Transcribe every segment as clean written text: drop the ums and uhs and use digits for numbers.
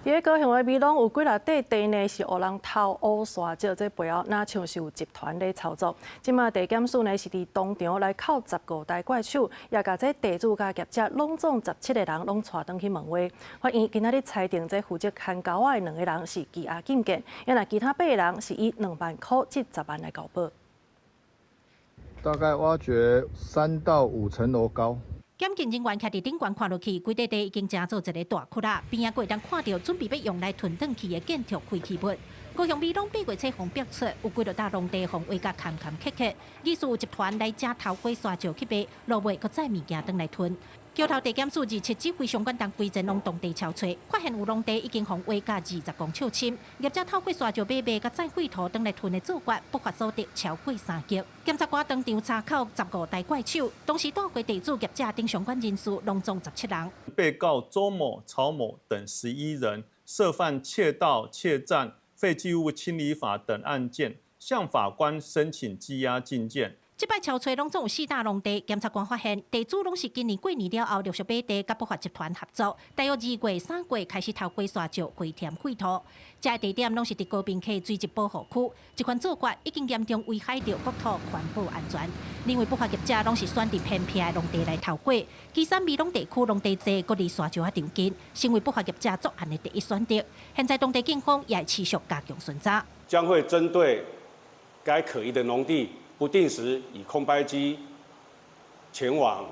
佇咧高雄的美濃有幾若塊地呢，是予人偷烏沙石，這背後若像是有集團咧操作。這馬地檢署呢是佇當場來銬15台怪手，也共這地主佮業者攏總17個人攏帶轉去問話。法院今仔日裁定，這負責牽猴仔的兩個人是羈押禁見，啊若其他八個人是以2萬箍至10萬來交保。大概挖掘3到5層樓高。檢警人員徛佇頂懸看落去，規塊地已經成做一个大窟仔，邊仔閣會當看著準備欲用來吞轉去的建築廢棄物。高雄美濃8月初予爆出，有幾落搭農地予挖甲坎坎坷坷，疑似有集團來遮偷掘沙石去賣，落尾閣載物件轉來吞。橋頭地檢署27指揮相關單位前往當地搜查，發現有農地已經予挖甲20公尺深，業者透過沙石買賣佮載廢土轉來吞的做法，不法所得超過3億。檢察官當場查扣15台怪手，同時帶回地主業者等相關人士，攏總17人。被告周某、曹某等11人涉犯竊盜、竊佔、廢棄物清理法等案件，向法官申請羈押禁見。這擺搜查攏總有四大農地，檢察官發現地主攏是今年過年了後陸續買地，佮不法集團合作，大約2月、3月開始偷掘沙石、回填廢土。這个地點攏是佇高屏溪水質保護區，這款做法已經嚴重危害著國土環保安全。另外，不法業者攏是選佇偏僻的農地來偷掘，旗山美濃地區農地濟，閣離沙石仔近，成為不法業者作案的第一選擇。現在當地警方也會持續加強巡查，將會針對該可疑的農地，不定時以空拍機前往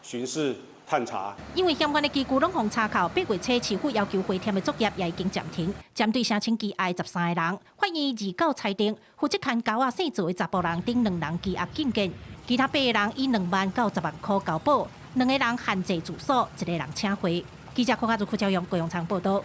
巡視探查。因為相關的機具攏予查扣，8月初市府要求回填的作業也已經暫停。針對聲稱羈押13個人，法院29裁定負責牽猴仔生做的查埔人等兩人羈押禁見，其他八個人以2萬到10萬箍交保，兩個人限制住所，一個人請回。記者柯家祖、柯昭勇高雄場報道。